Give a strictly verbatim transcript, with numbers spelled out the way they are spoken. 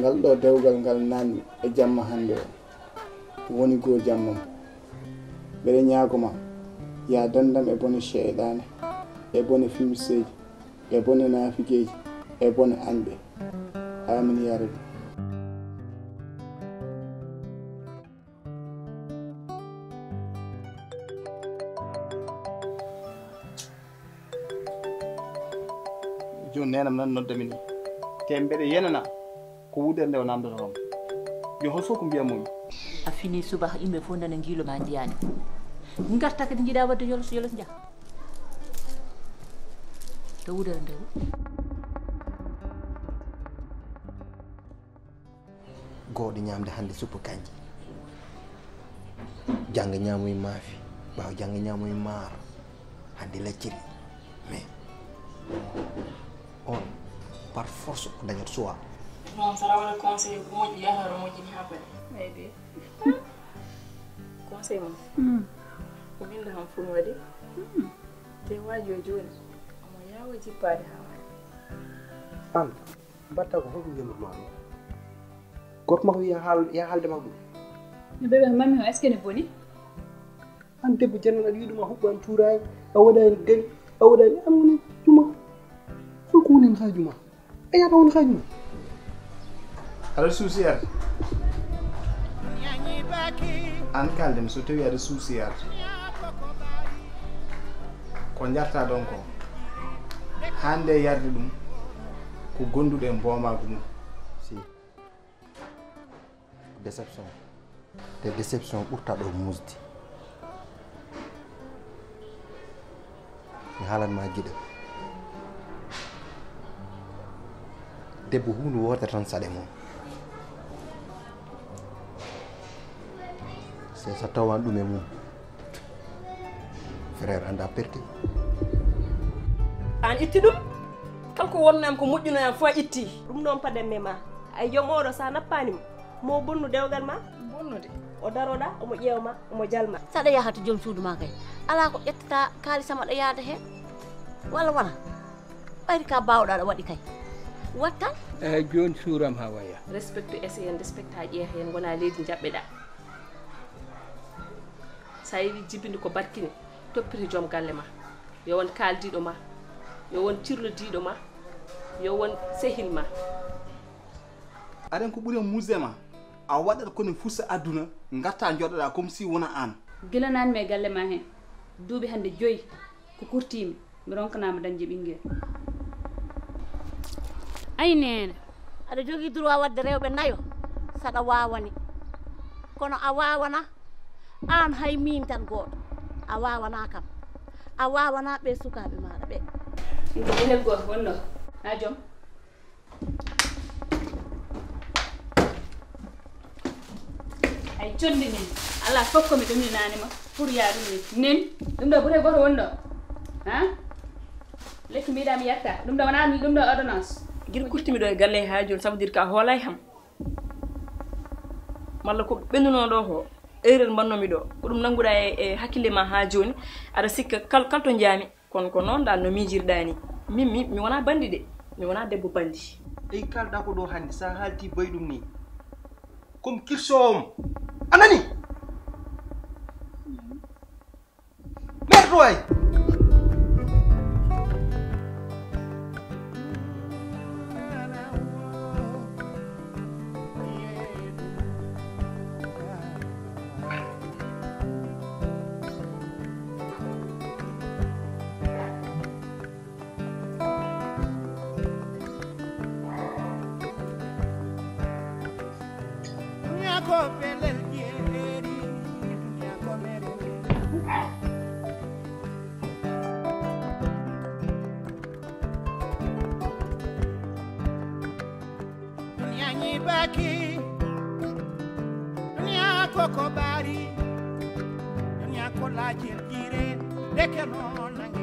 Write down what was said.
Ngal ɗo dewgal ngal nanmi e jamma hannde o, woni goo jammam. Mbeɗa ñaago ma, yaa dandam e bone seyɗaane, e bone fimseeji, e bone naafigeeji, e bone añɓe. Amin yaa Rabbi. Jooni neenam nan noddami ni. Te mbeɗa yenana ko wudere nde o namdata kam. Yo hol fof ko mbiya mum. A fini subaka yimɓe fof nana ngiilo ma njiyaani. Ngarta kadi njiɗa wadde yolos yolos njaha. To wudere nde. Gooɗo ñaamde hannde suppu kanje, jannga ñaamoyi maafe, ɓaawo jannga ñaamoyi maaro, hannde lacciri. Mais on par force o dañat suwa. Non, sara wala conseil ko moƴƴi yahara moƴƴini haa paɗe. Eyyi. Conseil mum. Mm. Ko min da han fun waɗi. Mm. Te waajo jooni omo yaawa jippaade haa waɗi. An. Mbaɗta ko fof ko jonnata ma ɗum. Gorko makko wiya haal, ya haalde makko ɗum. No bébé ko mammi o, est-ce que ne boni? An debbo jannan aɗa wiya ɗum a huɓɓani cuuraay, a waɗani gari, a waɗani an woni juma. Hol ko woni heen haa juma? A yahata woni haa juma. Aɗa suusi arde. An kalde mi so tawi aɗa suusi arde. Ko jarta ɗon ko. Hannde yarde ɗum ko gonduɗo e mboomaagu mum. Si. Déception. Te déception ɓurta ɗo musde. Mi haalan ma giɗo. Debbo huunde wootere tan saɗe mum. So, so tawan ɗum e mum. Frère, anda perti. An itti ɗum? Kala ko wonnoo am ko moƴƴunoo am fof a itti. Ɗum noon paɗanmi ma. Ay joom oɗo sa nappaani mo, mo bonnu dewgal ma. Bonnude. O daroɗa, omo ƴeewa ma, omo jalma. Saɗa yahata joom suudu ma kay. Alaa ko ƴettata kaalisam aɗa yaada heen. Walla wona? Ɓayri ka baawɗo aɗa waɗi kay. Wattan? Eyi, jooni suuram haa waya. Respecte ese heen, respecte haa ƴeewa heen, wona leydi njaɓɓeɗa. Sa yeewi jibinde ko barkini, toppito joom galle ma. Yo won kaaldiiɗo ma, yo won cirlodiiɗo ma, yo won sehil ma. Aɗen ko ɓuri musde ma, a waɗat ko ne fusa aduna, ngarta njoɗoɗa comme si wona an. Gila naatmi e galle ma heen, duuɓi hannde joyi ko kurtiimi, mi ronkanaama dañde ɓinngel. Ay neene. Aɗa jogii droit waɗde rewɓe nayo, saɗa waawani. Kono a waawana, aan hay miin tan gooto. A waawana kam. A waawana ɓe sukaaɓe maaɗa ɓe. Ɗum ko ɓinngel gooto wonno. Haa joom. Ay, conndi min. Alaa fof ko mi ɗumninaani ma pour yaa ɗum ni. Nin, ɗum ɗo bute gooto woni ɗo. Ha? Lekki mbiɗa mi yetta. Ɗum ɗo wonaa ɗum ɗo ordonnance. Gila kurtimi ɗo e galle haa jooni, ça veut dire que a hoolay ham. Malla ko ɓennunoo ɗo ko erreur mbannomi ɗo. Ko ɗum nannguɗaa e, e hakkille ma haa jooni. Aɗa sikka kal-, kala to njaami. Kono ko noon dal no miijirɗaa ni. Min mi, mi wonaa banndi de. Mi wonaa debbo banndi. Ey, kaalɗaa ko ɗo hannde, so a haaltii bayɗum ni, comme kirso on. A nani? Merto waay. Duniya ko pelel jeeri, duniya ko mere. Duniya ñiibaaki, duniya ko ko ɓaari, duniya ko laajel jiire, ndeke noon nange.